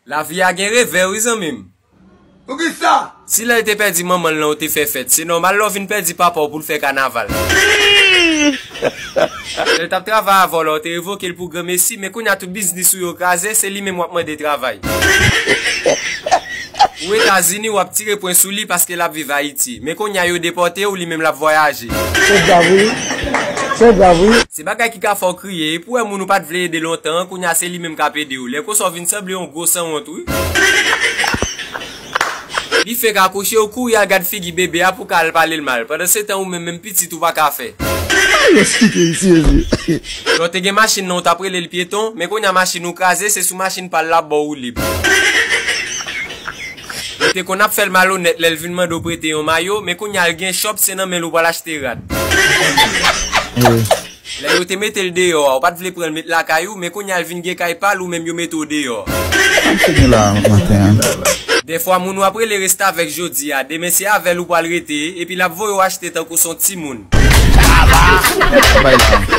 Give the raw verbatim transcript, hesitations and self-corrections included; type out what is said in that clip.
Lavi a gen revè wi zanmi m. Poukisa? Si lè l te pèdi manman l lan ou te fè fèt, se nòmal lè w vin pèdi papa w pou l fè kanaval. Lè l t ap travay avè w la, w te revoke l pou granmesi, men kounye a tout biznis ou yo kraze, se li menm w ap mande travay. Ou Etazini, w ap tire pwen sou li paske l ap viv Ayiti. Men kounye a yo depòte w, li menm l ap vwayaje. Se grav wi. Se grav wi. Se bagay ki ka fè w kriye. Epi w wè moun ou pa t vle ede lontan an, kounye a se li menm k ap ede w. Lè konsa w vin sanble yon gwo sanwont wi. Li fenk akouche, ou kouri al gad figi bebe a pou ka al pale l mal. Pandan se tan ou menm, menm pitit ou pa ka fè. Yo site isi, Jezi. Lè w te gen machin nan, ou t ap rele l pyeton, men kounye a machin ou kraze, se sou machin pa l l ap ba w woulib. Yo te konn ap fè l malonèt lè l vin mande w prete yon mayo, men kounye a l gen chòp, se nan men l ou pral achte rad. Lè yo te mete l deyò a, ou pa t vle pran l met lakay ou, men kounye a l vin gen kay pa l, ou menm yo mete w deyò. Sa m fini la maten an. Dèfwa moun w ap rele restavèk jodi a, demen se avè l ou pral rete, epi l ap voye w achte tankou s on timoun. Bay la.